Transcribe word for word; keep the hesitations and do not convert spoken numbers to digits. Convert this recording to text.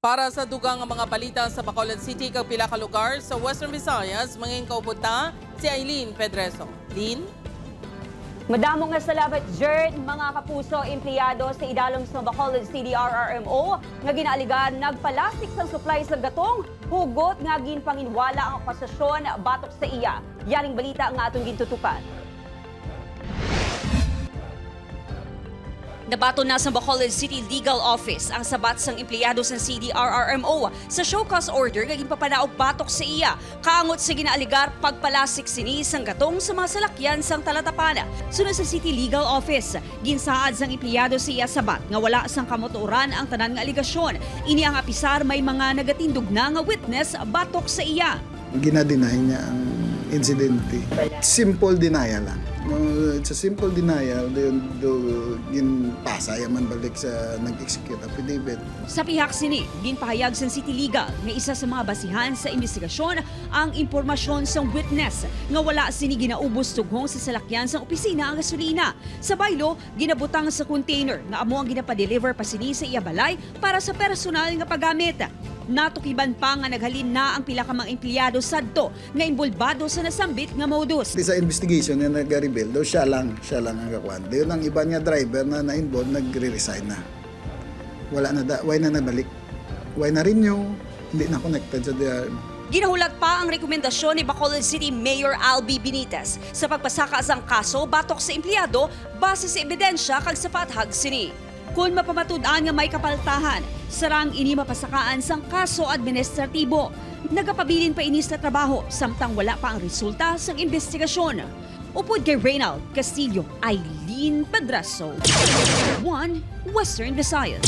Para sa dugang nga mga balita sa Bacolod City kag pila ka lugar sa Western Visayas, mangin kaupod ta si Eileen Pedreso. Lin? Madamo nga salamat, Jerd. Mga kapuso, empleyado sa idalom sa Bacolod City R R M O nga ginaaligar nagpalasik sang supply sang gatong, hugot nga ginpanginwala ang akusasyon batok sa iya. Yaring balita nga aton gintutukan. Nabaton na sa Bacolod City Legal Office ang sabat sang empleyado sang C D R R M O sa show cause order nga ginpapanaog batok sa iya, kaangot sa ginaaligar pagpalasik sini sang gatong sa mga salakyan sang talatapan. Suno sa City Legal Office, ginsaad sang empleyado sa iya sabat nga wala sang kamatuoran ang tanan nga alegasyon. Ini ang apisar may mga nagatindog na nga witness batok sa iya. Gina-deny niya ang insidente. Simple denial lang. No, it's a simple denial, then do, ginpasa ya man balik sa nag-execute affidavit. Sa pihak sini, ginpahayag sang City Legal nga isa sa mga basihan sa imbestigasyon ang impormasyon sang witness nga wala sini ginaubos tughong sa salakyan sang opisina ang gasolina. Sa baylo, ginabutang sa container nga amo ang ginapadeliver pa sini sa iya balay para sa personal nga paggamit. Natukiban pa nga naghalin na ang pila ka mga empleyado sadto nga inbolbado sa nasambit nga modus. Di sa investigation nga nag-reveal daw siya lang, siya lang ang kakuan. Dayon ang iban nga driver na na-involve nagre-resign na. Wala na da, why na nabalik? Why na renew? Hindi na connected sa D R M. Ginahulat pa ang rekomendasyon ni Bacolod City Mayor Albi Benitez sa pagpasaka sang kaso batok sa empleyado base sa ebidensya kag sa paathag sini. Kon mapamatud-an nga may kapaltahan, sarang ini mapasakaan sang kaso administratibo. Nagapabilin pa ini sa trabaho samtang wala pa ang resulta sang imbestigasyon. Upod kay Reynald Castillo, Eileen Pedraso, One Western Visayas.